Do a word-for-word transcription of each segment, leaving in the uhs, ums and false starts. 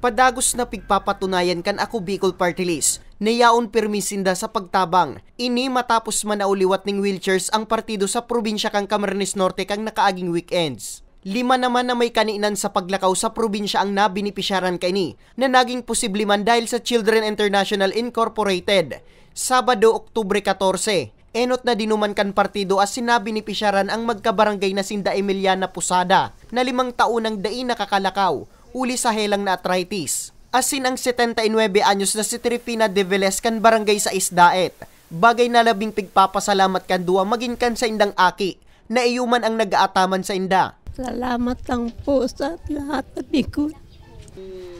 Padagos na pigpapatunayan kan Ako Bicol Party List na yaon pirmi sinda sa pagtabang. Ini matapos man na uliwat ning wheelchairs ang partido sa probinsya kan Camarines Norte kan nakaaging weekends. Lima naman na may kaninan sa paglakaw sa probinsya ang nabenepisyaran kaini, na naging posible man dahil sa Children International Incorporated. Sabado, Oktubre katorse, enot na dinuman kan partido asin nabenepisyaran ang magkabarangay na sinda Emiliana Posada, na limang taon nang dai nakakalakaw, huli sa helang na arthritis. Asin ang setenta y nuebe anyos na si Trifina de Velez kan barangay sa Isdaet. Bagay na labing pigpapasalamat kan duwa magin kan saindang aki, na iyo man ang nag-aataman sainda. Salamat lang po sa lahat, sabi ko.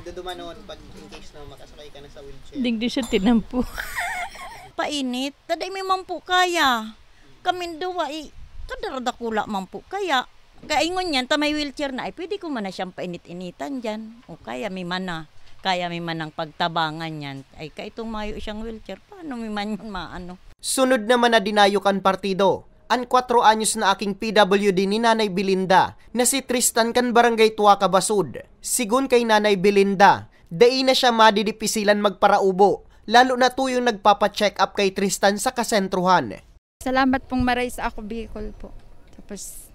Dudumanon pag in case na makasakay ka na sa wheelchair. Digdi siya tinampo. Painit, taday mi man po kaya. Kaming duwa, eh, kadara dakula man po kaya. Kaingon niyan, ta may wheelchair na, ay pwede ko man na siyang painit-initan dyan. O kaya may mana, kaya may manang pagtabangan yan. Ay kaitong mayo siyang wheelchair, paano may man yun maano? Sunod naman na dinayo kan partido, an kwatro anyos na aking P W D ni Nanay Belinda, na si Tristan kan Barangay Tuaca Basud. Sigon kay Nanay Belinda, dai na siya madidipisilan magparaubo, lalo na tuyong nagpapa-check up kay Tristan sa kasentruhan. Salamat pong maray sa Ako Bicol po. Tapos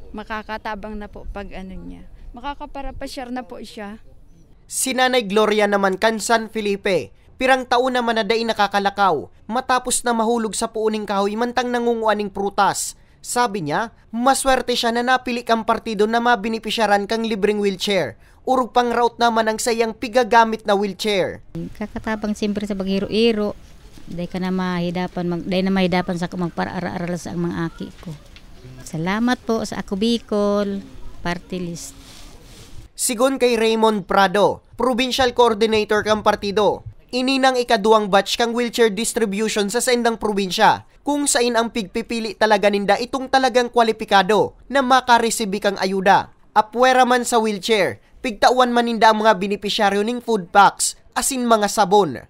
makakatabang na po pag ano niya. Makakaparapasyar na po siya. Si Nanay Gloria naman kan San Felipe, pirang taon naman na dai nakakalakaw, matapos na mahulog sa puon ning kahoy mantang nangungua ning prutas. Sabi niya, maswerte siya na napili kan partido na mabenepisyaran kan libreng wheelchair, orog pang raot naman ang saiyang pigagamit na wheelchair. Kakatabang siyempre sa pag-iro-iro. Dai ka na mahidapan, mag, dai na mahidapan sa magpara-aral sa mga aki ko. Salamat po sa Ako Bicol Party List. Sigon kay Raymond Prado, Provincial Coordinator kan partido, ini nang ikaduwang batch kan wheelchair distribution sa saindang probinsya, kung sain ang pigpipili talaga ninda itong talagang kwalipikado na makaresibi kan ayuda. Apwera man sa wheelchair, pigtawan man ninda ang mga benepisyaryo ning food packs asin mga sabon.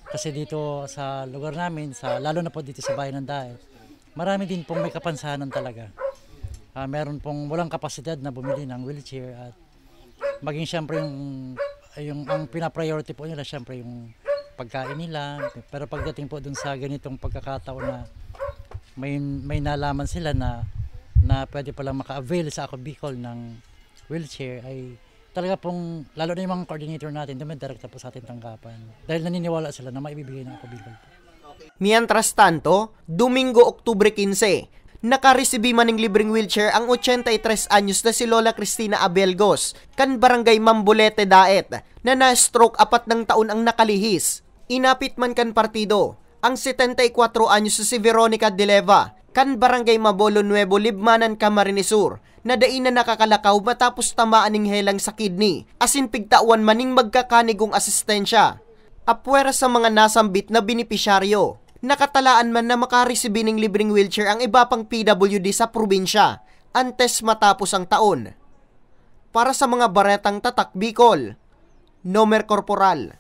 Kasi dito sa lugar namin, sa, lalo na po dito sa Bayan ng Daet, marami din pong may kapansanan talaga. Ah, meron pong walang kapasidad na bumili ng wheelchair at maging siyempre yung, yung ang pina-priority po nila siyempre yung pagkain nila. Pero pagdating po dun sa ganitong pagkakataon na may may nalaman sila na na pwede palang maka-avail sa Ako Bicol ng wheelchair ay talaga pong, lalo na yung mga coordinator natin, dumidirekta po sa ating tanggapan. Dahil naniniwala sila na maibibigay ng Ako Bicol po. Mientras tanto, Domingo, Oktubre quince, nakaresibi man ning libreng wheelchair ang ochenta y tres anyos na si Lola Cristina Abelgos, kan Barangay Mambolete, Daet, na na-stroke apat nang taon ang nakalihis. Inapit man kan partido, ang setenta y kwatro anyos na si Veronica Deleva, kan Barangay Mabolo Nuevo, Libmanan, Camarines Sur, na dai na nakakalakaw matapos tamaan ning helang sa kidney, asin pigtawan man ning magkakanigong asistensya. Apwera sa mga nasambit na benepisyaryo, nakatalaan man na makaresibi ning libreng wheelchair ang iba pang P W D sa probinsya, antes matapos ang taon. Para sa mga baretang Tatak Bicol, Nomer Corporal.